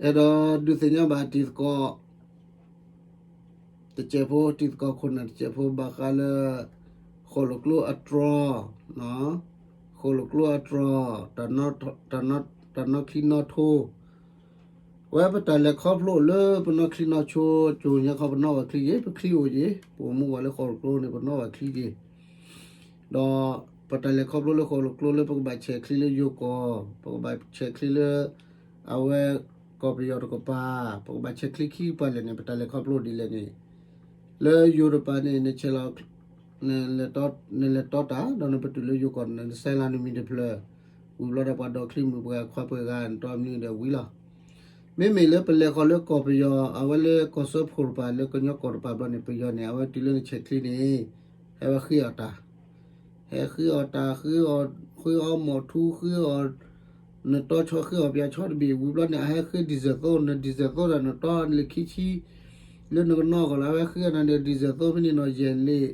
အဲၣ်ဒိးဒုးသ့ၣ်ညါဘၣ်တံၤသကိး တစဲးဖိ တံၤသကိးခိၣ်နၢ်တစဲးဖိ ဘၣ်ဃးလၢ ဃိၣ်လိာ်ကျိအတြီၤ, ဃိၣ်လိာ်ကျိအတြီၤ, တၢ်နီၣ်ချံနီၣ်ထိ, ဝဲပတၢ်လဲၤခီဖျိလၢပနီၣ်ချံနီၣ်ဆိ ကၠိညါခီပနီၣ်ဝဲချံယ့ၤ ပချံအိၣ်ယ့ၤ ပအိၣ်မူဝဲလၢဃိၣ်လိာ်ကျိန့ၣ် ပနီၣ်ဝဲချံယ့ၤ ဒီးပတၢ်လဲၤခီဖျိလၢဃိၣ်လိာ်ကျိလၢပကဘၣ်ဆဲးချံလၢယိၤကီၢ် ပကဘၣ်ဆဲးချံလၢ အဝဲ ကီၢ်ပယီၤတကပၤ ပကဘၣ်ဆဲးချံခံကပၤလဲၣ်န့ၣ် ပတၢ်လဲၤခီဖျိဒ်လဲၣ်န့ၣ် လၢယိၤတကပၤန့ၣ် နဆဲးလီၤ နလဲၤတီတၢ် ဒီးနပတုာ်လၢယိၤကီၢ်န့ၣ် နစဲးလီၤနမံၤတဖျၢၣ် ဝံၤဘျီဒီးပှၤဒီးချံမုၣ်ပှၤခွါပှဲၤဂၤ နတီမနုၤဒီးဝံၤလီၤ. မ့မ့ၢ်လၢပလဲၤဃီၤလၢကီၢ်ပယီၤ အဝဲလၢကီၢ်စၢဖှိၣ်တကပၤ လၢကညီကီၢ်တကပၤဘျီန့ၣ် ပယီၤန့ၣ် အဝဲတုၤလၢနဆဲးချံန့ၣ် ဟဲဝဲဃ့အီၣ်တၢ် ဟဲဃ့အီၣ်တၢ် ဃ့အီၣ် ဃ့အီၣ်မီၢ်ထူ ဃ့အီၣ် နတီဆီ ဃ့အီၣ်ပၠးဆီတဘ့ၣ် ဝံၤဘျီန့ၣ် အဟဲဃ့ဒံၣ်စဲၣ်သိ နဒံၣ်စဲၣ်သိဒီး နတီလၢခံဆံ လၢနကနီၢ်ကီၢ်လၢ အဝဲဃ့အီၣ်နၤဒီး ဒံၣ်စဲၣ်သိဖဲန့ၣ်နီၤ ယဲၢ်လ့ၣ်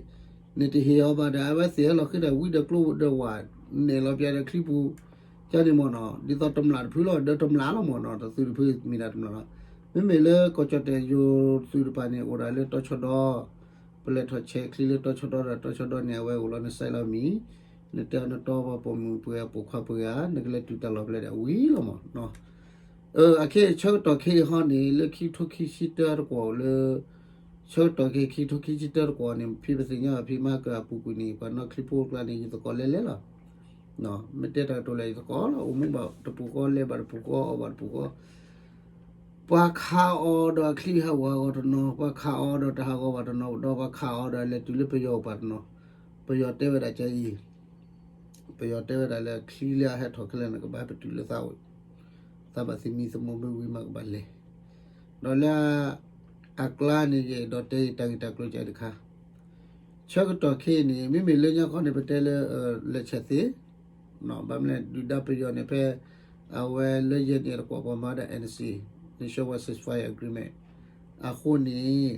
နတဟ့ၣ်အီၤဘၣ်ဒီး အဝဲသ့ၣ်ဟဲလီၤဃ့တၢ်ဝံဒီးကျိဒီးဝၣ် နဲၣ်လီၤပၠးဒီးချံပူၤ ကန့ၣ်မ့ၢ်နီၤ ဒ်သိးတမျၢ်တဖုလီၤ ဒီးတမျၢ်လီၤမ့ၢ်နီၤ တသုးတဖုမ့ၢ်ဒၣ်တမျၢ်လီၤ. မ့မ့ၢ်လၢကီၢ်ကၠီၣ်တဲၣ်ယိၤသုးတကပၤန့ၣ် အိၣ်ဒၣ်လၢတီဆီဒီ ပလဲၤထီၣ်ဆဲးချံလၢတီဆီဒီဒီး တီဆီဒီန့ၣ် အဝဲအိၣ်လီၤနစဲးလီၤမံၤ နတဲအီၤနတီပှၤပိာ်မုၣ်ပှဲၤအပိာ်ခွါပှဲၤဂၤ နကလဲၤတုၤတၢ်လီၢ်ဖဲလဲၣ်ဒီးဝံၤလီၤမ့ၢ်နီၤ. အခဲအံၤဆၢကတီၢ်ခဲအံၤဟီန့ၣ် လၢခံကထိခံဆံတၢတကွီၢ်လၢ ဆၢကတီၢ်ခဲအံၤခံကထိခံဆံတၢတကွီၢ်န့ၣ် ဖဲပသ့ၣ်ညါဘၣ်ဖဲမဟါကအပူၤကွံာ်န့ၣ် ပှၤနီၣ်ချံဖိကျါန့ၣ် ယသကိးလဲၤလဲၤလီၤ. မ့ၢ်တဲတၢ်ကတိၤလဲၣ် ယသကိးလီၤ အိၣ်မူဘၣ်တပူၤဃီ လဲၤဘၣ်တပူၤဃီ အီၣ်ဘၣ်တပူၤဃီ ပှၤခးအီၤဒီးအချံဟးဂီၤဟးဂီၤတနီၤ ပှၤခးအီၤဒီးတၢ်ဟးဂီၤဘၣ်တနီၤ ဒီးပှၤခးအီၤဒီးလဲၤတုၤလၢပယီၤအိၣ်ပှၤတနီၤ ပယီၤတဲဝဲဒၣ်ကအံၤ ပယီၤတဲဝဲဒၣ်လၢချံလၢအဟဲထီၣ်ခဲလၢာ်န့ၣ် ကဘၣ်ဟဲပတုာ်လၢသးအိၣ် သးဘၣ်သံမံသမိးမ့ၢ်ဝံၤမးကဘၣ်လဲၤ ဒီးလၢ အကျါန့ၣ်ယအဲၣ်ဒိးတဲယတၢ်ဂ့ၢ်တၢ်ကျိၤကဲတခါ ဆၢကတီၢ်ခဲအံၤန့ၣ် မ့မ့ၢ်လၢညါခီန့ၣ် ပတဲလၢ လဲၤဆဲးသ့ ဘၣ်မနုၤလဲၣ် ဒုၣ်ဒါပယီၤန့ၣ်ဖဲ အဝဲလၢယဲၢ်န့ၣ်တကွီၢ်ပှၤမၤဝဲဒၣ် N C Nationwide Ceasefire Agreement အဃိန့ၣ်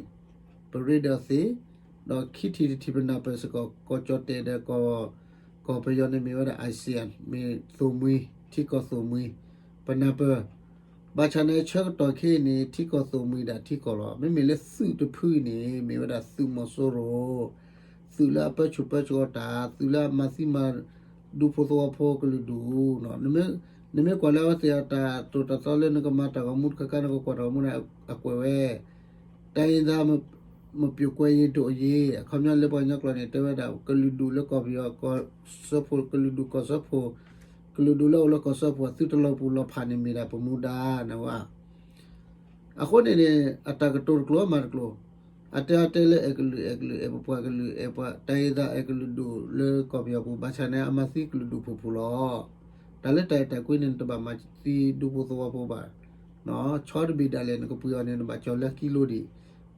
ပရ့ဒီးသ့ ဒီးခံထံၣ်တထံၣ်ပနၢ်ပၢၢ်စ့ၢ်ကီး ကီၢ်ကၠီၣ်တဲၣ်ဒီး ကီၢ်ပယီၤန့ၣ်မ့ၢ်ဝဲဒၣ် ASEAN မ့ၢ်သိၣ်မှံၤ ထံကီၢ်သိၣ်မှံၤ ပနၢ်ပၢၢ် ဘၣ်ဆၣ်န့ၣ် ဆၢကတီၢ်ခဲအံၤန့ၣ် ထံကီၢ်သိၣ်မှံၤဒၣ်ထံကီၢ်လီၤ. မ့မ့ၢ်လၢသုးတဖုအံၤန့ၣ် မ့ၢ်ဝဲဒၣ်သုးမီၤစိရိၤ သုးလၢအပၢဆူၣ်ပၢစိးအီၤတၢ် သုးလၢအမၤသံမၤ ဒူဖိသဝီဖိကလုာ်ဒူၣ် နမ့ၢ်ကွၢ်လၢအဝဲသ့ၣ်အတၢ်သိၣ်တၢ်သီလၢနကမၤတၢ်ဂီၤမူတခါခါ နကကွၢ်တၢ်ဂီၤမူန့ၣ် အကွဲးဝဲ တိုင်းရင်းသား မပြုတ်ကွဲရေး ဒိၣ်အရေး အခီပညီလၢပှၤကညီကျိာ်န့ၣ် တဲဝဲဒၣ် ကလုာ်ဒူၣ်လၢကီၢ်ပယီၤ ကီၢ်စၢဖှိၣ် ကလုာ်ဒူၣ်ကီၢ်စၢဖှိၣ် ကလုာ်ဒူၣ်လၢအိၣ်လၢကီၢ်စၢဖှိၣ် သုတလီၤပူၤလီၤဖးန့ၣ်မ့ၢ်ဒၣ်ပမူဒါ နဝဲ အဃိန့ၣ်န့ၣ် အတၢ်ကတိၤတကျိၤမၤတကျိၤ အတဲအတဲလၢအဲၣ်ကလုာ်အဲၣ်ကလုာ် အဲၣ်ပပှၤကလုာ် အဲၣ်ပှၤ တိုင်းရင်းသား အဲၣ်ကလုာ်ဒူၣ်လၢကီၢ်ပယီၤပူၤ ဘၣ်ဆၣ်န့ၣ် အမၤသံကလုာ်ဒူၣ်ဖိဖိလီၤ. တၢ်လၢတၢ်အဲၣ်တၢ်ကွံန့ၣ် နတဘၣ်မၤသံဒူဖိသဝီဖိဘၣ် ဆီတဘ့ၣ်ဒၣ်လဲာ် နကပှ့ၤအီၤန့ၣ် နဘၣ်ကၠီၤလၢကံလိဒံး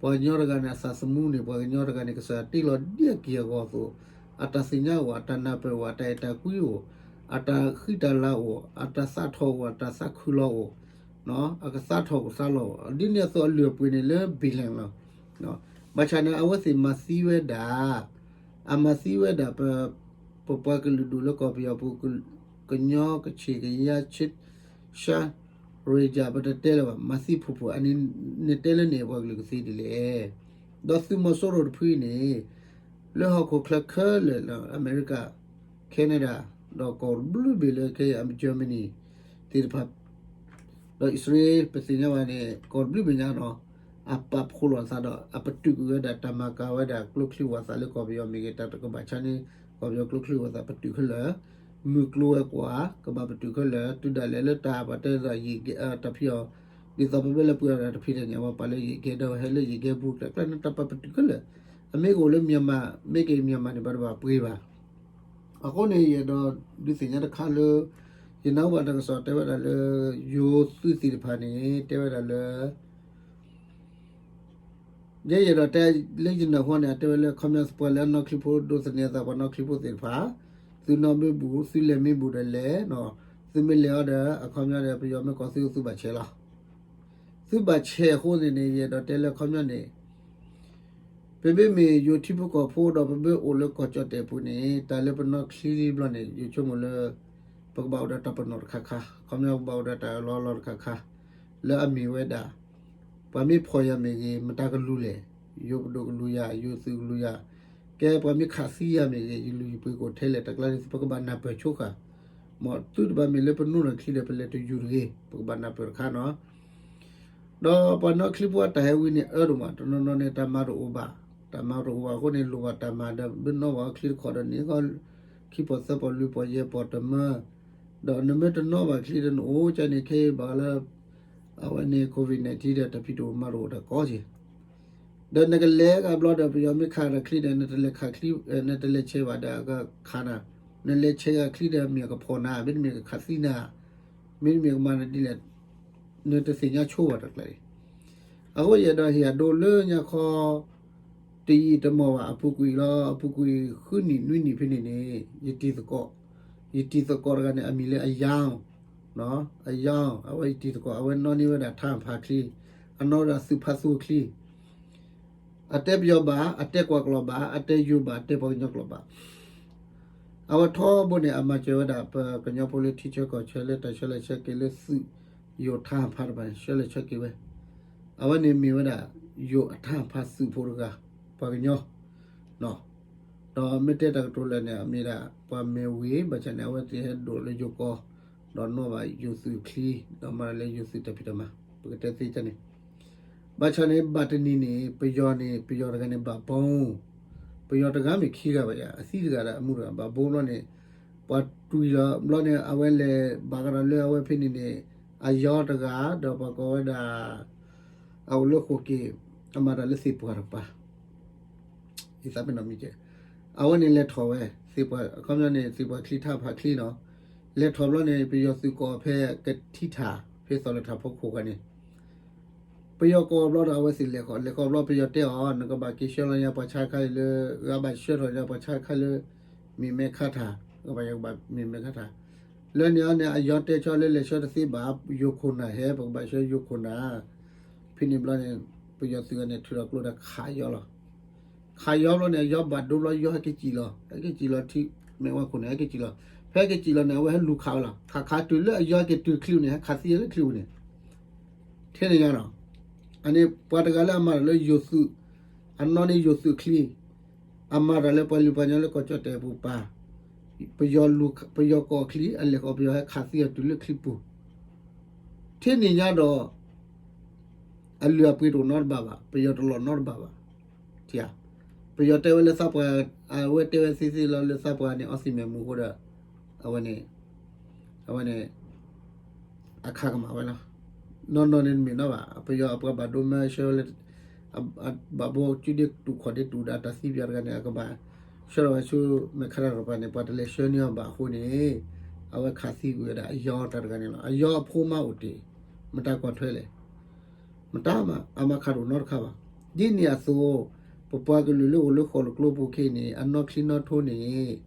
ပှၤကညီတဂၤန့ၣ် အသးသမူန့ၣ် ပှၤကညီတဂၤန့ၣ် ကစၢ်တ့လီၤဒ်အက့ၢ်အဂီၤအသိး အတၢ်သ့ၣ်ညါအိၣ် အတၢ်နၢ်ပၢၢ်အိၣ် အတၢ်အဲၣ်တၢ်ကွံအိၣ် အတၢ်ဃံတၢ်လၤအိၣ် အတၢ်သးထီၣ်အိၣ် အတၢ်သးခုလီၤအိၣ် အကသးထီၣ်ကသးလီၤအိၣ် ဒ်န့ၣ်အသိးအလုၢ်အပှ့ၤန့ၣ်လၢ billion လီၤ. ဘၣ်ဆၣ်န့ၣ် အဝဲသ့ၣ်မၤသံဝဲဒၣ် အမၤသံဝဲဒၣ် ပပှၤကလုာ်ဒူၣ်လၢကီၢ်ပယီၤပူၤ ကညီ ကခ့ၣ် ကယၤ ခၠ့ၣ် ရှါ ရ့ၤယၤ ပတတဲလၢၤဘၣ် မၤသံဖိဖိ အန့ၣ်တဲလၢန့ၣ် ပှၤကလုာ်ကသ့ဒ်လဲၣ်. ဒီးသုးမီၤစိရိၤတဖုအံၤန့ၣ် လၢဟီၣ်ခိၣ်ချၢခဲလၢာ်လၢ အမဲရကၤ Canada ဒီးကီၢ်ဘျုးဘ့ၣ်လၢခဲအံၤ Germany သ့ၣ်တဖၣ် ဒီးအံၣ်စရ့လး ပသ့ၣ်ညါဘၣ်န့ၣ် ကီၢ်ဘျုးဘ့ၣ်ညါနီၤ အပာ်ဖှိၣ်လိာ်အသးဒီး အပတုာ်ကွံာ်ဝဲဒၣ်တၢ်မၤကၤဝဲဒၣ်ကျိချံဝၣ်သးလၢကီၢ်ပယီၤမ့ၢ်ဂ့ၤ တၢ်တကဘၣ်ဆါန့ၢ် ကီၢ်ပယီၤကျိချံဝၣ်သးပတုာ်ခဲလၢာ် မုၢ်ကျိၤဝဲၤကွာ် ကဘၣ်ပတုာ်ခဲလၢာ် တုၤဒၣ်လဲာ်လၢတၢ်ပှၤတဲဒ်သိးယံာ်ကဲ တၢ်ဖံးအီၤ ဒ်သိးပမ့ၢ်လၢပှ့ၤအီၤတၢ်တဖံးတၢ်ညၣ် ပှၤပာ်လၢယံာ်ကဲဒီးဟဲလၢယံာ်ကဲဘူးကျဲကျဲန့ၣ် တၢ်ပာ်ပတုာ်ခဲလၢာ် အမ့ၢ်ကအိၣ်လၢ Myanmar မ့ၢ်က့ၤ Myanmar န့ၣ် ဘၣ်တဘၣ်ပှ့ၤဘၣ် အဃိန့ၣ် ယအဲၣ်ဒိးဒုးသ့ၣ်ညါတခါလၢ ယနၢ်ဟူဘၣ်တၢ်ကစီၣ်တဲဝဲဒၣ်လၢ ယိၤသုးသ့ၣ်တဖၣ်န့ၣ် တဲဝဲဒၣ်လၢ ယဲယအဲၣ်ဒိးတဲလၢယနၢ်ဟူန့ၣ် အတဲဝဲလၢ ခီပညီပှၤလၢအနီၣ်ချံဖိဒိးသန့ၤအသးပှၤနီၣ်ချံဖိသ့ၣ်တဖၣ် သုးနီၣ်မ့ၢ်ဘူး သုလဲၤမ့ၢ်ဘူးဒီးလဲၤ သုမ့ၢ်လဲၤအီၤဒီး အခီပညီဒီး ပယီၤမ့ၢ်ကိးသု သုဘၣ်ဆဲးလီၤ သုဘၣ်ဆဲးအဃိန့ၣ်န့ၣ် ယအဲၣ်ဒိးတဲလၢခီပညီန့ၣ် ပမ့မ့ၢ်ယိၤထံဖိကီၢ်ဖိဒီး ပမ့ၢ်အိၣ်လၢကီၢ်ကၠီၣ်တဲၣ်ပူၤန့ၣ် တၢ်လၢပနီၣ်ချံဘျီန့ၣ် ယဆိကမိၣ်လၢ ပကဘၣ်အိၣ်ဒီးတၢ်ပနီၣ်တခါခါ ခီပညီပကဘၣ်အိၣ်ဒီးတၢ်အၢၣ်လီၤအီလီၤတခါခါ လၢအမ့ၢ်ဝဲဒၣ် ပှၤမ့ၢ်ဖီၣ်ယၤမ့ၢ်ဂ့ၤ မတၤကလူၤလဲၣ်, ယိၤပဒိၣ်ကလူၤယၤ, ယိၤသုးကလူၤယၤ, ကဲပှၤမ့ၢ်ခးသံယၤမ့ၢ်ဂ့ၤ ယလူၤယပှ့ၤကအိၣ်ထဲလဲၣ် တကျါန့ၣ် ပကဘၣ်နၢ်ပၢၢ်ဆိဃာ်, မ်သုတဘၣ်မ့ၢ်လၢပနီၢ်နီၢ်ချံဒီး ပလဲၤတယူၤတဂ့ၤ ပကဘၣ်နၢ်ပၢၢ်တခါနီၤ. ဒီးပှၤနီၢ်ချံဖိအတၢ်ဟဲဝံန့ၣ်အၢဒိၣ်မး, တနီၤနီၤန့ၣ် တၢ်မၤတအိၣ်ဘၣ်, တၢ်မၤတအိၣ်ဘၣ်အဃိန့ၣ် လိၣ်ဘၣ်တၢ်မၤဒီး မ့ၢ်နီၣ်ဘၣ်အီၤချံတခီဒီးန့ၣ် ခံပီၢ်သၢပီၢ်လွံၢ်ပီၢ်ယဲၢ်ပီၢ်တမၢ, ဒီးနမ့ၢ်တနီၣ်ဘၣ်ချံဒီးနအိၣ်ကန့ၣ် ခဲအံၤဘၣ်လၢ အဝဲန့ၣ် COVID nineteen ဒီးတၢ်ဖံးတအိၣ်မၤတအိၣ်တၢ်ကီက့ၤ ဒီးနကလဲၤဂၤဘျီဒီး ပယီၤမ့ၢ်ခးဒီးချံဒီး နတလဲၤခးချံ, နတလဲၤဆဲးဘၣ်ဒီးကခးနၤ, နလဲၤဆဲးဂၤချံဒီး မ့ၢ်ကဖီၣ်နၤ မ့တမ့ၢ်ကခးသံနၤ, မ့တမ့ၢ်ကမၤနၤဒ်လဲၣ်, နတသ့ၣ်ညါဆိဘၣ်တၢ်ကျါအံၤ. အဃိယအဲၣ်ဒိးဟ့ၣ်အဒိလၢညါခီ တယံာ်တမီၢ်ဘၣ် အပူၤကွံာ်လီၤ, အပူၤကွံာ်ဃုနံၣ်နွံနံၣ်ဖဲန့ၣ်န့ၣ် ယတံၤသကိး, ယတံၤသကိးတဂၤန့ၣ် အမံၤလၢအယါ, အယါ, အဝဲယတံၤသကိး အဝဲနီၣ်န့ၢ်ဝဲဒၣ်ထါဖးချံ, အနီၣ်ဝဲဒၣ်သုးဖါသူအချံ, အတဲပယီၤဘၣ်, အတဲကွၢ်ကျိာ်ဘၣ်, အတဲယိၤဘၣ်, အတဲပှၤကညီကျိာ်ဘၣ်. အဝဲထီဘိန့ၣ် အမၤစၢၤဝဲဒၣ် ပကညီဖိလၢထံဆၢကီၢ်ဆၢလၢတၢ်ဆှၢလဲၤဆှၢက့ၤလၢသုးယိၤထါဖးတဖၣ်န့ၣ် ဆှၢလဲၤဆှၢက့ၤဝဲ, အဝဲန့ၣ်မ့ၢ်ဝဲဒၣ် ယိၤအထါဖးသုးဖိတဂၤ, ပှၤကညီ ဒီးမ့ၢ်တဲတၢ်ကတိၤလၢာ်န့ၣ် အမ့ၢ်ဒၣ်ပှၤမဲာ်ဝ့ၤ ဘၣ်ဆၣ်န့ၣ် အဝဲသ့ၣ်ဟဲဒိးလၢယိၤကီၢ်, ဒီးနီၣ်ဘၣ်ယိၤသုးချံ, ဒီးမၤလၢယိၤသုးတၢ်ဖံးတၢ်မၤ, ပကတဲသ့န့ၣ်, ဘၣ်ဆၣ်န့ၣ် ဘၣ်တနံၤန့ၣ် ပယီၤန့ၣ် ပယီၤတဂၤန့ၣ်ဘၣ်ဘီ, ပယီၤတဂၤမ့ၢ်ခံဂၤဘၣ်ယါ, အသံတဂၤဒီးအမူတဂၤ ဘၣ်ဘီဘျီန့ၣ်, ပှၤတွံၢ်လီၤဘျီန့ၣ် အဝဲလဲၤဘၣ်ကဒီးလၢအဝဲဖဲန့ၣ်န့ၣ်, အယီတဂၤ ဒီးပှၤကိးဝဲဒၣ် အအိၣ်လၢဃိာ်က့ၤ, အမၤတၢ်လၢသ့ၣ်ပှၢ်တကပၤ, ယသးပ့ၤနီၣ်မံၤကဲ, အဝဲန့ၣ်လဲၤထီၣ်ဝဲ, သ့ၣ်ပှၢ် အခီပညီန့ၣ် သ့ၣ်ပှၢ်ချံထါဖးချံနီၤ, လဲၤထီၣ်ဘျီန့ၣ် ပယီၤသုးကိးဖဲကထံထၣ် ဖဲသီလၢထၣ်ဖိခိၣ်ဃာ်န့ၣ် ပယီၤကိးဘျီဒီး အဝဲသ့ၣ်လဲၤဃီၤ, လဲၤဃီၤဘျီ ပယီၤတဲအီၤ နကဘၣ်က့ၤဆှၢလီၤညါပှၤဆါခါအံၤလၢ ဂၤဘၣ်ဆှၢထီၣ်ညါပှၤဆါခါလၢ မ့ၢ်မဲခါထၣ်, ကဘၣ်ယကဘၣ်မ့ၢ်မဲခါထၣ်, လၢန့ၣ်အီၤန့ၣ် အယီတဲဆီလၢလဲၤဆှၢတသ့ဘၣ်, ယိၤခိၣ်နၢ်ဟဲ ပကဘၣ်ဆှၢယိၤခိၣ်နၢ်, ဖဲန့ၣ်ဘျီန့ၣ် ပယီၤသုးဂၤန့ၣ် ထုးထီၣ်ကျိဒီးခးယီလီၤ. ခးယီဘျီန့ၣ် အယီဘၣ်ဒိဘျီ ယီဟဲက့ၤစံၣ်လီၤ, ဟဲက့ၤစံၣ်လီၤထံမဲာ်ဝါခိၣ်န့ၣ် ဟဲက့ၤစံၣ်လီၤ, ဖဲဟဲက့ၤစံၣ်လီၤန့ၣ် အဝဲဟဲလူၤခးဝဲလီၤ, ခးခးတုၤလၢအယီက့ၤတုၤချံန့ၣ် ဟဲခးသံလၢချံပူၤန့ၣ်, ထဲန့ၣ်ညါနီၤ, အန့ၣ်ပှၤတဂၤလၢအမၤတၢ်လၢယိၤသုး, အနီၣ်န့ၢ်ယိၤသုးချံ, အမၤတၢ်လၢပှၤလုၢ်ပှၤကညီလၢကီၢ်ကၠီၣ်တဲၣ်အပူၤပၢ်, ပယီၤကိးချံ အလဲၤဃီၤ ပယီၤဟဲခးသံအီၤတုၤလၢချံပူၤ, ထဲန့ၣ်ညါဒီး အလုၢ်အပှ့ၤတအိၣ်နီတဘ့ၣ်ဘၣ်, ပယီၤတလီၤနီတဘ့ၣ်ဘၣ်, ပယီၤတဲဝဲလၢသးပှၢ်, အဝဲတဲဝဲသ့သ့လီၤလၢသးပှၢ်န့ၣ် အီသံးမဲာ်မူအဃိဒီး, အဝဲန့ၣ်, အဝဲန့ၣ် အခးကမၣ်ဝဲလီၤ. နီၢ်နီၢ်န့ၣ်တမ့ၢ်နီၢ်ဘၣ်, ပယီၤအပှၤဘၣ်ဒိမၢဆှၢဝဲလၢ ဘၣ်ဘိစုဒ့တူၢ်ခီၣ်ဒ့တူၢ်ဒီးတၢ်သံပယီၤတဂၤန့ၣ် အကဘၣ်ဆှၢထီၣ်ဝဲဆူမဲာ်ခါတၢ်တပၤန့ၣ် ပှၤတလဲၤဆှၢန့ၢ်အီၤဘၣ်အဃိန့ၣ်, အဝဲခးသံကွံာ်ဝဲဒၣ်အယီၤတၢ်တဂၤန့ၣ်လီၤ. အယီၤအဖိမါအိၣ်တ့ၢ်, မတၤကွၢ်ထွဲလဲၣ်, မတၤမး အမၤခးတအိၣ်နီတခါဘၣ်. ဒ်န့ၣ်အသိး, ပပှၤကလုာ်လၢအိၣ်လၢဃိၣ်လၢကျိပူၤခဲအံၤန့ၣ် အနီၢ်ချံနီၢ်ထိန့ၣ်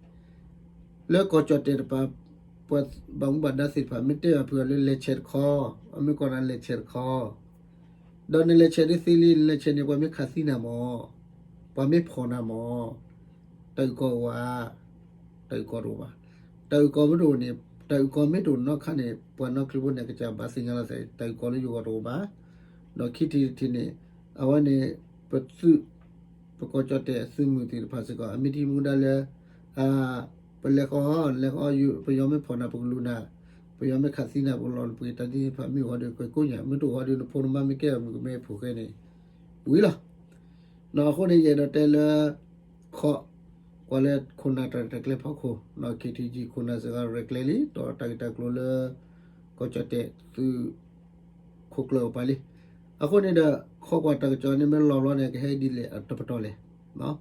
လၢကီၢ်ကၠီၣ်တဲၣ်တပၤ, ပှၤဘၣ်မူဘၣ်ဒါသ့ၣ်တဖၣ် မ့ၢ်တဲဘၣ်ဖုးအီၤလၢလဲၤဆဲးတခီ, အမ့ၢ်ကိးနၤလဲၤဆဲးတခီ, ဒီးနလဲၤဆဲးဒ်သ့လံ, နလဲၤဆဲးန့ၣ် ပှၤမ့ၢ်ခးသံနၤမၢ်, ပှၤမ့ၢ်ဖီၣ်နၤမၢ်, တၢ်အုၣ်ကီၤအိၣ်ဧါ, တၢ်အုၣ်ကီၤတအိၣ်ဘၣ်. တၢ်အုၣ်ကီၤမ့ၢ်တအိၣ်န့ၣ်, တၢ်အုၣ်ကီၤမ့ၢ်တအိၣ်နီတခါန့ၣ် ပှၤနီၢ်ချံဖိန့ၣ် ကစၢ်ဘၣ်သ့ၣ်ညါလီၤသး တၢ်အုၣ်ကီၤလၢယဂီၢ်တအိၣ်ဘၣ်. ဒီးခံထံၣ်တထံၣ်န့ၣ်, အဝဲန့ၣ် ပသုး ပကီၢ်ကၠီၣ်တဲၣ်အသုးမုၢ်သ့ၣ်တဖၣ်စ့ၢ်ကီး အမ့ၢ်ထံၣ်မူဒါလၢ ပလဲၤဃီၤ, လဲၤဃီၤ, ပယီၤမ့ၢ်ဖီၣ်နၤပကလူၤနၤ, ပယီၤမ့ၢ်ခးသံနၤပကလီၤနပှ့ၤ, တၢ်သ့ၣ်တဖၣ်မ့ၢ်အိၣ်ဃီဒီး ကကိးညါ, မ့ၢ်တအိၣ်ဃီဒီး နဖိနမါမ့ၢ်ကဲမုၣ်ကမဲဖိဃဲန့ၣ် ဝံၤလီၤ. အဃိန့ၣ် ယအဲၣ်ဒိးတဲလၢ ခီ ကွၢ်လၢခိၣ်နၢ်တၢ်ရဲၣ်တၢ်ကျဲၤဖီခိၣ်, KTG ခိၣ်နၢ်စ့ၢ်ကီးရဲၣ်ကျဲၤလံ, ဒီးတၢ်ဂ့ၢ်တၢ်ကျိၤလၢ ကီၢ်ကၠီၣ်တဲၣ်သုး ခိၣ်ကျၢၢ်အိၣ်ပာ်လံ. အဃိန့ၣ်ဒီး ခီကွၢ်တၢ်ကစီၣ်န့ၣ်မ့ၢ်လီၤဘျီန့ၣ် ကဟဲဒ်လဲၣ်တပတီၢ်လဲၣ်.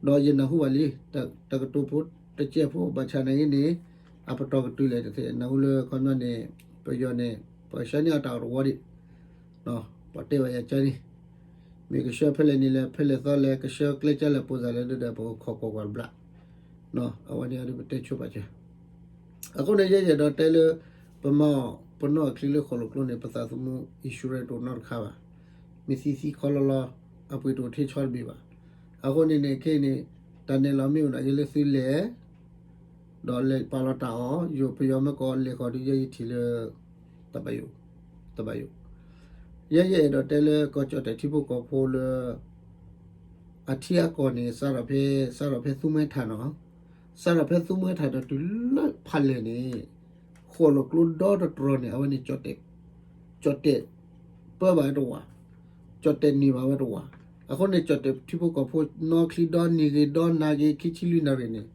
ဒီးယနၢ်ဟူဘၣ်လံ, တၢ်ကတိၤဖိတစဲးဖိ ဘၣ်ဆၣ်နာ်က့န့ၣ် အပတီၢ်ကတုၤလဲၣ်တသ့, နၢ်ဟူလၢခီပညီန့ၣ် ပယီၤန့ၣ် ပှၤဆှၢန့ၢ်အတၢ်အိၣ်တဝီဒံး, ပှၤတဲဘၣ်ယၤကၢန့ၣ် မ့ၢ်ကဆှၢဖဲလဲၣ်နံၤလဲၣ် ဖဲလဲၣ်သီလဲၣ် ကဆှၢကျဲကၢလဲၣ် ပိၢ်စၢ်လဲၣ်ဒီး ပကခီကွၢ်ကွၢ်တဘျီ, အဝဲန့ၣ်အဒုးပတဲဆိပာ်စၢၤ. အဃိန့ၣ် ယအဲၣ်ဒိးတဲလၢ ပမၤအီၤ ပနီၣ်အချံလၢဃိၣ်လိာ်ကျိန့ၣ် ပသးသမူ insurance တအိၣ်နီတခါဘၣ်. မ့ၢ်သံသံခီလီၤလီၤ အပှ့ၤတအိၣ်ထံဆီတဘ့ၣ်ဘၣ်. အဃိန့ၣ်န့ၣ် ခဲအံၤန့ၣ် တၢ်နဲၣ်လီၤမ့ၢ်အိၣ်ဒီး ယလၢသုလဲၤ ဒီးလဲၤပာ်လီၤတၢ်အီၤ ယိၤပယီၤမ့ၢ်ကိးလဲၤဃီၤဒုးယဲယထံၣ်လၢ တဘၣ်ယိၣ်, တဘၣ်ယိၣ်. ယဲယအဲၣ်ဒိးတဲလၢကီၢ်ကၠီၣ်တဲၣ်ထံဖိကီၢ်ဖိလၢ အထံအကီၢ်န့ၣ် စးထီၣ်ဖဲ စးထီၣ်ဖဲသူမှဲထၣ်နီၤ, စးထီၣ်ဖဲသူမှဲထၣ်ဒီးတုၤလၢဖးလဲၢ်န့ၣ် ဃီၣ်လီၤကျိဒီတတြီၤန့ၣ် အဝဲန့ၣ် ကၠီၣ်တဲၣ်ပၢဘၣ်ဝဲတဝာ်, ကၠီၣ်တဲၣ်န့ၢ်ဘၣ်ဝဲတဝာ်. အဃိန့ၣ် ကၠီၣ်တဲၣ်ထံဖိကီၢ်ဖိ နီၣ်ချံဒီနံၤဂ့ၤ ဒီနၤဂ့ၤ ခံဆံလွံၢ်နၣ်ရံၣ်န့ၣ်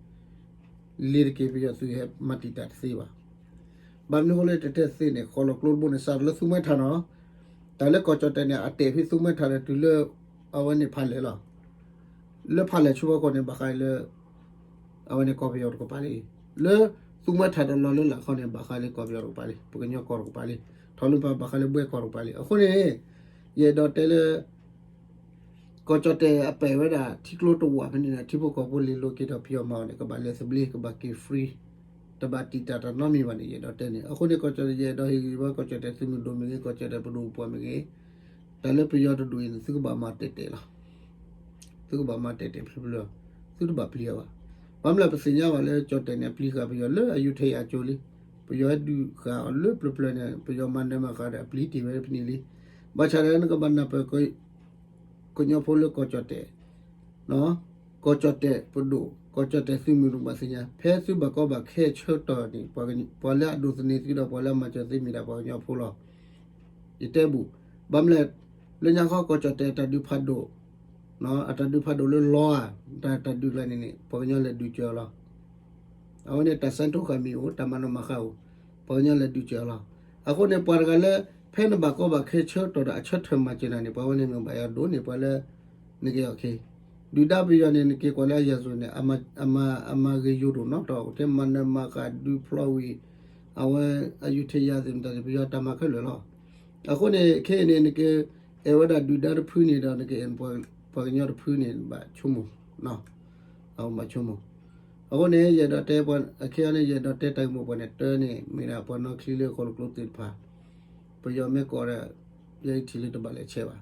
လ့ၤတက့ၢ် ပယီၤသုးဟဲမၤတံာ်တာ်တသ့ဘၣ်. ဘၣ်မနုၤအဃိလၢတတဲသ့န့ၣ် ဃီၣ်လီၤကျိတဘိန့ၣ် စးထီၣ်လၢသူမှဲထၣ်နီၤ, တၢ်လၢကီၢ်ကၠီၣ်တဲၣ်န့ၣ် အတဲာ်ဖဲသူမှဲထၣ်ဒီးတုၤလၢ အဝဲန့ၣ်ဖးလဲၢ်လီၤ. လၢဖးလဲၢ်ဆၢဖီခိၣ်န့ၣ် ဘၣ်ဃးလၢ အဝဲန့ၣ်ကီၢ်ပယီၤတကပၤလံ. လၢသူမှဲထၣ်ဒီးလီၤလၢလာ်ခီန့ၣ် ဘၣ်ဃးလၢကီၢ်ပယီၤတကပၤလံ, ပှၤကညီကီၢ်တကပၤလံ, ထီၣ်လၢပှၤဘၣ်ဃးလၢဘှဲကီၢ်တကပၤလံ. အဃိန့ၣ် ယအဲၣ်ဒိးတဲလၢ ကီၢ်ကၠီၣ်တဲၣ်အပဲာ်ဝဲဒၣ်ထံကျိတဝာ်ဖဲန့ၣ်ဒီး ထံဖိကီၢ်ဖိလ့ၤလိၤက့ၤဒီးပယီၤမၤအီၤန့ၣ် ကဘၣ်လဲၤသဘျ့ ကဘၣ်က့ၤ free, တဘၣ်တံာ်တာ်တၢ်နီတမံၤဘၣ်န့ၣ် ယအဲၣ်ဒိးတဲန့ၣ်. အဃိန့ၣ် ကီၢ်ကၠီၣ်တဲၣ် ယအဲၣ်ဒိးဟ့ၣ်ဂံၢ်ဘါ ကီၢ်ကၠီၣ်တဲၣ်သုးမုၢ်ဒိၣ်မ့ၢ်ဂ့ၤ ကီၢ်ကၠီၣ်တဲၣ်ပဒိၣ်ပပှၢ်မ့ၢ်ဂ့ၤ, တၢ်လၢပယီၤတဒိၣ်အံၤန့ၣ် သုကဘၣ်မၤတဲာ်တဲာ်လီၤ. သုကဘၣ်မၤတဲာ်တဲာ်ဖျၢၣ်ဖျၢၣ်လီၤ. သုတဘၣ်ပျံၤအီၤဘၣ်. ဘၣ်မနုၤလဲၣ် ပသ့ၣ်ညါဘၣ်လၢကၠီၣ်တဲၣ်န့ၣ် အပျံၤဃာ်ပယီၤလၢအယူးထဲယၤကၠိလံ. ပယီၤဟဲဒုးဃာ်အီၤလၢပျၢၤပျၢၤန့ၣ် ပယီၤမၤနၢၤမၤဃာ်ဒီးအပျံၤတ့ၢ်ဝဲဖဲန့ၣ်လံ. ဘၣ်ဆၣ်ဒီးနကဘၣ်နၢ်ပၢၢ် ကညီဖိလၢကီၢ်ကၠီၣ်တဲၣ်, ကီၢ်ကၠီၣ်တဲၣ်ပဒိၣ် ကီၢ်ကၠီၣ်တဲၣ်သုးမုၢ်ဒိၣ်ဘၣ်သ့ၣ်ညါ ဖဲသုဘၣ်ကီဘၣ်ခဲဆၢကတီၢ်န့ၣ် ပှၤလၢအဒိးသန့ၤသုဒီးပှၤလၢအမၤစၢၤသုမ့ၢ်ဒၣ်ပှၤကညီဖိလီၤ. ယတဲဘူး, ဘၣ်မနုၤလဲၣ်, လၢညါခီကီၢ်ကၠီၣ်တဲၣ်အတၢ်ဒုးဖးဒိၣ်, အတၢ်ဒုးဖးဒိၣ်လၢလီၤဧါ, တၢ်တၢ်ဒုးကျါန့ၣ်န့ၣ် ပှၤကညီလဲၤဒုးစၢၤအီၤလီၤ. အဝဲန့ၣ်တၢ်ဆၢထံးဃာ်မ့ၢ်အိၣ် တၢ်မၤနီၣ်မၤဃာ်အိၣ်, ပှၤကညီလဲၤဒုးစၢၤအီၤလီၤ. အဃိန့ၣ် ပှၤတဂၤလၢ ဖဲနဘၣ်ကီဘၣ်ခဲဆၢကတီၢ်ဒီးအဆၢထၢၣ်မၤစၢၤနၤန့ၣ် ပှၤဝဲန့ၣ်မ့ၢ်ဘၣ်ယၤဒိၣ်န့ၣ် ပှၤလၢ နကဲအီၤခ့ ဒုၣ်ဒါပယီၤန့ၣ် နက့ၤကွၢ်လၢအယၤစိၤန့ၣ် အမၤဂ့ၤယိာ်ဒိၣ်နီတတီၤ ထဲမၤနၢၤမၤဃာ်ဒုးဖျီဝံၤ အဝဲအယူးထဲယၤသ့ၣ်မတၤသ့ၣ် ပယီၤတၢ်မၤခဲလၢာ်လီၤ. အဃိန့ၣ် ခဲအံၤန့ၣ် နကအဲၣ်ဝဲဒၣ်ဒုၣ်ဒါတဖုန့ၣ်ဒီး နကအဲၣ်ပှၤကညီတဖုန့ၣ် ဘၣ်ဆိကမိၣ်, အဘၣ်ဆိကမိၣ်. အဃိန့ၣ် ယအဲၣ်ဒိးတဲပှၤ အခ့အံၤန့ၣ် ယအဲၣ်ဒိးတဲတၢ်ဂ့ၢ်မိၢ်ပှၢ်န့ၣ် တၢ်န့ၣ် မ့ၢ်ဒၣ်ပှၤနီၣ်ချံလၢဃီလီၤကျိသ့ၣ်တဖၣ် ပယီၤမ့ၢ်ကိးဒီး ယဲယထံၣ်လၢတဘၣ်လဲၤဆဲးဘၣ်,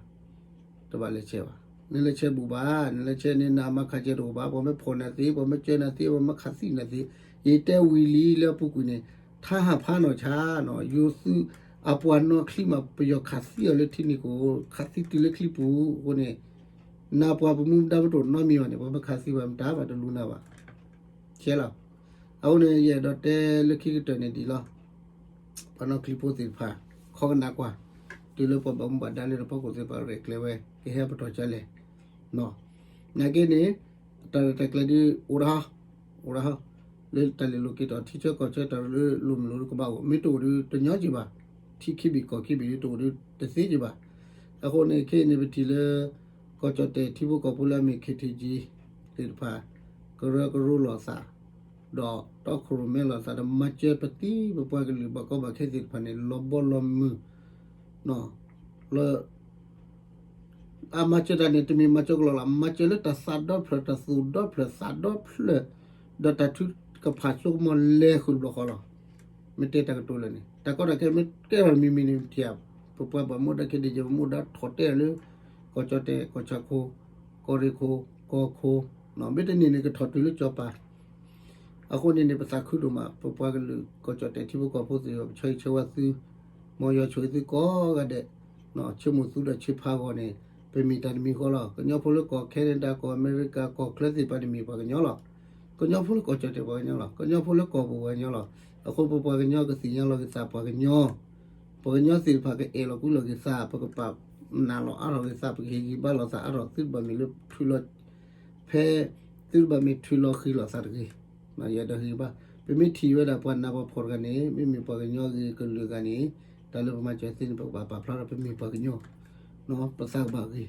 တဘၣ်လဲၤဆဲးဘၣ်. နလဲၤဆဲးဘူးဘၣ်, နလဲၤဆဲးန့ၣ် နအမၤခးစၢၤတအိၣ်ဘၣ်, ပှၤမ့ၢ်ဖီၣ်နၤသ့, ပှၤမ့ၢ်ကၢနၤသ့, ပှၤမ့ၢ်ခးသံနၤသ့, ယတဲဝံၤလံလၢအပူၤကွံာ်န့ၣ် ထါဟးဖးနီၢ်ဆါနီၤ, ယိၤသုးအပှၤနီၣ်ချံမး ပယီၤခးသံအီၤလၢထံနံၤကအိၣ်, ခးသံတုၤလၢချံပူၤအဃိန့ၣ် နပှၤပမူဒါပတအိၣ်နီတမံၤဘၣ်န့ၣ် ပှၤမ့ၢ်ခးသံပှၤမတၤဘၣ်တလူၤနၤဘၣ် ဆဲးလီၤ. အဃိန့ၣ် ယအဲၣ်ဒိးတဲလၢခံကတၢၢ်န့ၣ်ဒ်လီၤ. ပှၤနီၣ်ချံဖိသ့ၣ်တဖၣ် ခီကနၣ်ကွၢ်, တုၤလၢပှၤဘၣ်မူဘၣ်ဒါလၢတဖီခိၣ်သ့ၣ်တဖၣ်ရဲၣ်ကျဲၤဝဲ ကဟဲပတီၢ်ကလဲၣ်. နာ်က့န့ၣ် တၢ်ရဲၣ်တၢ်ကျဲၤဒ်အိၣ်ဒၣ်ဟီ, အိၣ်ဒၣ်ဟီ, လၢတၢ်လဲၤလိာ်က့ၤတီၤထံဆၢကီၢ်ဆၢတၢ်လၢလိၤမုာ်လိၤကဘၣ်အိၣ်, မ့ၢ်တအိၣ်ဒ်တညီက့ၤဘၣ်, ထံခံဘ့ၣ်ကီၢ်ခံဘ့ၣ်ဒ်တအိၣ်ဒ် တသ့က့ၤဘၣ်. အဃိန့ၣ် ခဲအံၤန့ၣ် ပထံၣ်လၢ ကီၢ်ကၠီၣ်တဲၣ်ထံဖိကီၢ်ဖိလၢအမ့ၢ် ခ့ထံကၠံ သ့ၣ်တဖၣ် ကရၢကရိလိာ်သး ဒီးတီခိၣ်ရိၣ်မဲလိာ်သး ဒီးမၤစၢၤပသံပပှၤကလုာ်ဘၣ်ကီဘၣ်ခဲသ့ၣ်တဖၣ်န့ၣ် လီၤဘီလီၤမုၢ် လၢ အမၤစၢၤတၢ်န့ၣ် တမ့ၢ်မၤစၢၤကလီလီၤ, မၤစၢၤလၢတၢ်သးဒီဖျၢၣ် တၢ်သူၣ်ဒီဖျၢၣ် သးဒီဖျၢၣ် ဒီးတၢ်ထုကဖၣ်ဆိကမိၣ်လဲၤဃုာ်တဘျီဃီလီၤ. မ့ၢ်တဲတၢ်ကတိၤလၢာ်န့ၣ် တၢ်ကီတၢ်ခဲမ့ၢ်ကဲထီၣ်တမံၤမံၤန့ၣ် ပထံၣ်ဧါ, ပပှၤဘၣ်မူဒါခဲဒံးကဲ ပမူဒါထီၣ်တဲာ်လၢ ကီၢ်ကၠီၣ်တဲၣ် ကီၢ်ဆၣ်ခိၣ် ကီၢ်ရ့ၣ်ခိၣ် ကီၢ်ခိၣ်, မ့ၢ်တန့ၢ်န့ၣ် ကထီၣ်တုၤလၢကၠီၤပၤ အဃိန့ၣ်န့ၣ် ပသးခုဒိၣ်မး ပပှၤကလုာ်ကီၢ်ကၠီၣ်တဲၣ်ထံဖိကီၢ်ဖိသ့ၣ်တဖၣ် ပဆၢဂ့ၤဆၢဝါသု, မ်ယွၤဆိၣ်ဂ့ၤသုကိးဂၤဒဲး, ဆိကမိၣ်သုဒီးဆၢဖးဂီၢ်န့ၣ် ပမ့ၢ်တၢ်တမံၤဃီလီၤ. ကညီဖိလၢကီၢ် Canada ကီၢ် America ကီၢ်ချၢသ့ၣ်တဖၣ်န့ၣ်မ့ၢ်ပှၤကညီလီၤ. ကညီဖိလၢကီၢ်ကၠီၣ်တဲၣ်ပှၤကညီလီၤ. ကညီဖိလၢကီၢ်ပူၤပှၤကညီလီၤ. အဃိပပှၤကညီကသ့ၣ်ညါလီၤက့ၤသးပှၤကညီ ပှၤကညီသ့ၣ်တဖၣ်ကအဲၣ်လီၤကွံလီၤက့ၤသး ပကပာ်နာ်လီၤအါထီၣ်က့ၤသး ပကဟ့ၣ်ဂံၢ်ဘါလီၤသးအါထီၣ် သုတဘၣ်မ့ၢ်လၢထုးလီၤ ဖဲ သုတဘၣ်မ့ၢ်ထုးလီၤဃံးလီၤသးတဂ့ၤ. ယအဲၣ်ဒိးဟ့ၣ်ဂံၢ်ဘါ ပမ့ၢ်ထံၣ်ဝဲဒၣ်ပှၤနးပှၤဖှီၣ်တဂၤန့ၣ် မ့မ့ၢ်ပှၤကညီဂ့ၤကလုာ်ဂၤန့ၣ် တၢ်လၢပမၤစၢၤသ့န့ၣ် ပကဘၣ်ပာ်ဖျါထီၣ် ပမ့ၢ်ပှၤကညီ ပသးကဘၣ်ဂ့ၤ.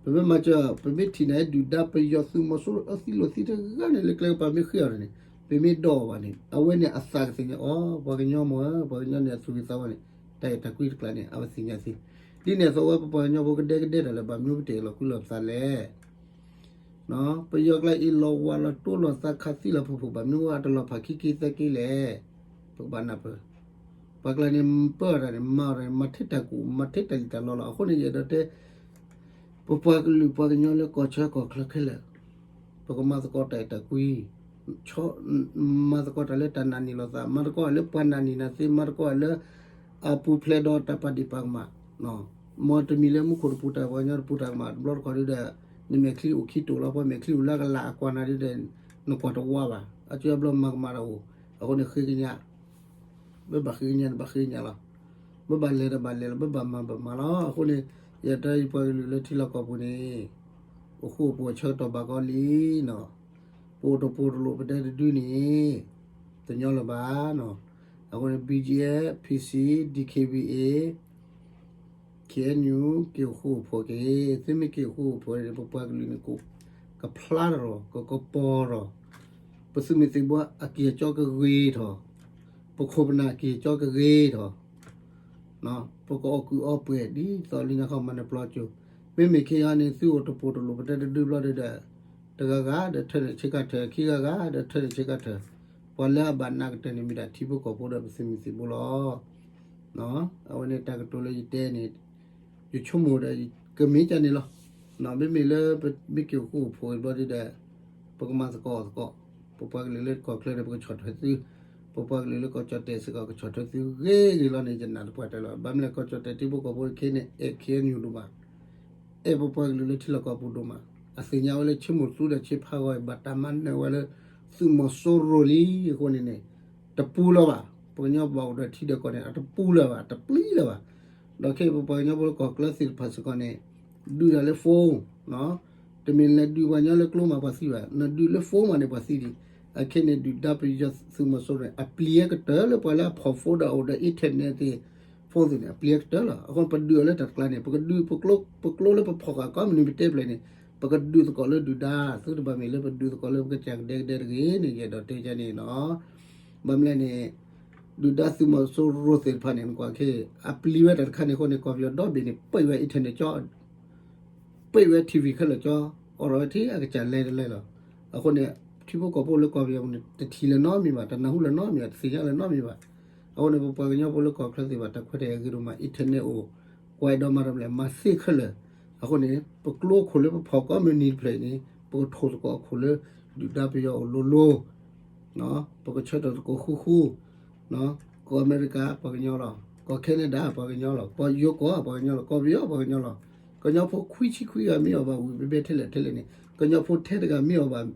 ပမ့ၢ်မၤစၢၤ ပမ့ၢ်ထံၣ်နၤဒုၣ်ဒါ ပယီၤသုးမီၤစိရိၤအသံလိာ်သံတဂၤန့ၣ် လၢကျဲကပၤမ့ၢ်ဃ့အီၤန့ၣ် ပမ့ၢ်ဒီးအီၤဘၣ်န့ၣ် အဝဲန့ၣ်အသးကသ့ၣ်ညါအီၤ ပှၤကညီမ့ၢ်ဧါ ပှၤကညီန့ၣ်အသူၣ်ဂ့ၤသးဝါန့ၣ် တၢ်အဲၣ်တၢ်ကွံတကျါန့ၣ် အဝဲသ့ၣ်ညါသ့. ဒ်န့ၣ်အသိးဝဲပပှၤကညီဖိကဒဲကဒဲတၢ်လၢ ဘၣ်မနုၤပတအဲၣ်လီၤကွံလီၤပသးလဲၣ်. ပယီၤကျါအံၤလီၤဝါလီၤတိလီၤသးခးသံလီၤဖုၣ်ဖုၣ် ဘၣ်မနုၤအတလီၤဖးခံက့သၢက့လဲၣ်. ပကဘၣ်နၢ်ပၢၢ် ပှၤကျါန့ၣ် ပၢအီၤတၢ်န့ၣ် မၤအီၤတၢ်န့ၣ် မၤထဲတၢ်ကူၣ် မၤထဲတၢ်လံၣ်တၢ်လီလီၤ. အဃိန့ၣ် ယအဲၣ်ဒိးတဲ ပပှၤကလုာ်ပှၤကညီလၢကီၢ်ဆၢကီၢ်ချၢခဲလၢာ် ပကမၤသကိးတၢ်အဲၣ်တၢ်ကွံ မၤသကိးတၢ်လၢတၢ်နာ်န့ၢ်လိာ်သး မၤသကိးတၢ်လၢပှၤနာ်န့ၢ်နၤသ့ မၤသကိးတၢ်လၢ အပူၤဖျဲးဒီးတၢ်ပာ်ဒ့ၣ်ပာ်ကမၣ် မ်တမံၤလၢမူခိၣ်တပူၤတၢ် ပှၤကညီတပူၤတၢ်ကမၣ်တဘျီတခီၣ်ဒုဒီး နမဲာ်ချံအိၣ်ခံတိာ်လီၤ, ပှၤမဲာ်ချံအိၣ်လၢအကလးအကွၢ်နၤဒုဒီး နကွၢ်တဝါဘၣ်, အကဘျီမၤကမၣ်တၢ်အိၣ်, အဃိန့ၣ်ဃ့ကညး, ဘၣ်ဘၣ်ဃ့ကညးန့ၣ်ဘၣ်ဃ့ကညးလီၤ, ဘၣ်ဘၣ်လဲၤဒီးဘၣ်လဲၤလီၤ, ဘၣ်ဘၣ်မၤဘၣ်မၤလီၤ, အဃိန့ၣ် ယတဲယပှၤကလုာ်လၢထံလီၢ်ကီၢ်ပူၤန့ၣ် အိၣ်ဃူအိၣ်ဖိးဆၢကတီၢ်ဘၣ်ကီလံနီၤ, ပအိၣ်တပူၤတလိၣ်ပတဲတဒုန့ၣ် တညီလၢၤဘၣ်နီၤ, အဃိန့ၣ် BGF, PC, DKBA, KNU က့ၤအိၣ်ဃူအိၣ်ဖိးက့ၤ, သုမ့ၢ်က့ၤအိၣ်ဃူအိၣ်ဖိးန့ၣ် ပပှၤကလုာ်န့ၣ် ကဖျါထီၣ် ကကပီၤထီၣ်, ပသုးမုၢ်သံၣ်ဘိအက့ၢ်အကၠီကဂ့ၤထီၣ်, ပခိၣ်ပနၢ်အက့ၢ်အကၠီကဂ့ၤထီၣ်, ပကအီၣ်ကုးအီပှဲၤဒ်သိးလၢညါခီမၤနၢၤပျီကၠိ, မ့မ့ၢ်ခဲအံၤန့ၣ် သုအိၣ်တပူၤတလိၣ်ပတဲတဒုဘျီဒုဒီး တဂၤဂၤဒီးထၢန့ၣ်ဆ့ကၤထၢၣ်, ခံဂၤဂၤဒီးထၢန့ၣ်ဆ့ကၤထၢၣ်, ပှၤလၢအဘၣ်နးကတၢၢ်န့ၣ် မ့ၢ်ဒၣ်ထံဖိကီၢ်ဖိဒီးပသုးမုၢ်သံၣ်ဘိလီၤ. အဝဲန့ၣ်တၢ်ကတိၤလၢယတဲန့ၣ် ယဆိကမိၣ်ဒီး ကမ့ၢ်ကန့ၣ်လီၤ. မ့မ့ၢ်လၢပမ့ၢ်က့ၤအိၣ်ဃူအိၣ်ဖိးဘျီဒုဒီး ပကမၤသကိးအီၣ်သကိး, ပပှၤကလုာ်လၢကီၢ်ချၢဒီး ပကဆီၣ်ထွဲသု, ပပှၤကလုာ်လၢကီၢ်ကၠီၣ်တဲၣ်စ့ၢ်ကီး ကဆီၣ်ထွဲသုဂ့ၤဂ့ၤလီၤန့ၣ် ယနာ်သပှၢ်တၢၢ်လီၤ. ဘၣ်မနုၤလဲၣ် ကီၢ်ကၠီၣ်တဲၣ်ထံဖိကီၢ်ဖိခဲအံၤန့ၣ် အဲၣ် KNU ဒိၣ်မး, အဲၣ်ပပှၤကလုာ်လၢထံလီၢ်ကီၢ်ပူၤဒိၣ်မး, အသ့ၣ်ညါဝဲလၢဆ့မိၢ်သူဒီးဆ့ဖးဂီၤအံၤ ဘၣ်တၢ်မၤနၢၤဝဲလၢ သုးမီၤစိရိၤလံအဃိန့ၣ်န့ၣ် တပူၤလၢၤဘၣ်. ပှၤကညီဘၣ်အိၣ်ဒီးထံဒီးကီၢ်န့ၣ် အတပူၤလၢၤဘၣ်, တပျံၤလၢၤဘၣ်. ဒီးခဲအံၤပပှၤကညီဖိလၢကီၢ်ချၢသ့ၣ်တဖၣ်စ့ၢ်ကီးန့ၣ် ဒုးတၢ်လၢ phone တမ့ၢ်လဲၤဒုးပှၤကညီလၢကျိမးပှၤသံဘၣ်, နဒုးလၢ phone မးန့ၣ်ပှၤသံဒံး. အခဲန့ၣ် ဒုၣ်ဒါပယီၤသုးမီၤစိရိၤန့ၣ် အပျံၤအကတၢၢ်လၢပှၤလၢအဖီၣ် phone ဒီးအိၣ်ဒီး internet သ့ၣ် phone သ့ၣ်န့ၣ် အပျံၤအကတၢၢ်လီၤ. အဃိပဒုးအီၤလၢတၢ်တကျါန့ၣ် ပကဒုးပကျိလၢပဖီၣ်ဃာ်ကိးမုၢ်နံၤပတဲဖျၢၣ်န့ၣ် ပကဒုးသကိးလၢဒုၣ်ဒါ, သုတဘၣ်မ့ၢ်လၢပဒုးသကိးလၢပကစၢ်ကဒဲကဒဲတဂ့ၤန့ၣ် ယအဲၣ်ဒိးတဲန့ၣ်နီၤ. ဘၣ်မနုၤလဲၣ်န့ၣ် ဒုၣ်ဒါသုးမီၤစိရိၤသ့ၣ်တဖၣ်န့ၣ် နကွၢ်ခဲ အပျံၤဝဲတၢ်တခါန့ၣ်အဃိန့ၣ် ကီၢ်ပယီၤဒီဘ့ၣ်န့ၣ် ပံးဝဲ internet ကၠီ ပံးဝဲ TV ခဲလၢာ်ကၠီ, အိးထီၣ်ဝဲထဲအကစၢ်လဲၤတလဲၤလီၤ. အဃိန့ၣ် ထံဖိကီၢ်ဖိလၢကီၢ်ပယီၤပူၤန့ၣ် တထံၣ်လၢၤနီတမံၤဘၣ်, တနၢ်ဟူလၢၤနီတမံၤဘၣ်, တသ့ၣ်ညါလၢၤနီတမံၤဘၣ်. အဃိန့ၣ် ပပှၤကညီဖိလၢကီၢ်ချၢသ့ၣ်တဖၣ် တၢ်ခွဲးတၢ်ယာ်ဂ့ၤဒိၣ်မး, internet အိၣ်, ကွၢ်အဲၣ်ဒိးမၤတၢ်မနုၤလဲၣ် မၤသ့ခဲလၢာ်. အဃိန့ၣ် ပကျိခိၣ်လၢပဖီၣ်ကိးမုၢ်နံၤတဖျၢၣ်အံၤန့ၣ် ပကထိၣ်သကိးအခိၣ်လၢ ဒုၣ်ဒါပယီၤအိၣ်လိၤလိၤ ပကဆၢထၢၣ်သကိးဃူဃူ, ကီၢ်အမဲရကၤပှၤကညီလီၤ, ကီၢ်ခဲနဒၤပှၤကညီလီၤ, ကီၢ်ယိၤကီၢ်ပှၤကညီလီၤ, ကီၢ်ပယီၤပှၤကညီလီၤ. ကညီဖိခွံဆံခွံဂၤမ့ၢ်အီၣ်ဘၣ်ဝံၤ ဘဲဘဲထဲလဲၣ်ထဲလဲၣ်န့ၣ် ကညီဖိထဲတဂၤမ့ၢ်အီၣ်ဘၣ်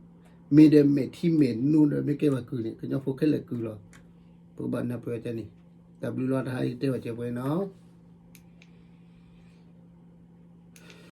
မ့ၢ်ဒီးမဲာ်ထံမဲာ်နိဒီးမ့ၢ်ကဲဘၣ်ကုၢ်န့ၣ် ကညီဖိခဲလၢာ်ကုၢ်လီၤ. ပကဘၣ်နၢ်ပၢၢ်ဝဲန့ၣ်, တၢ်ဘျုးလီၤ. တဟါအံၤတဲဘၣ်စဲးပှဲၤနီၤ.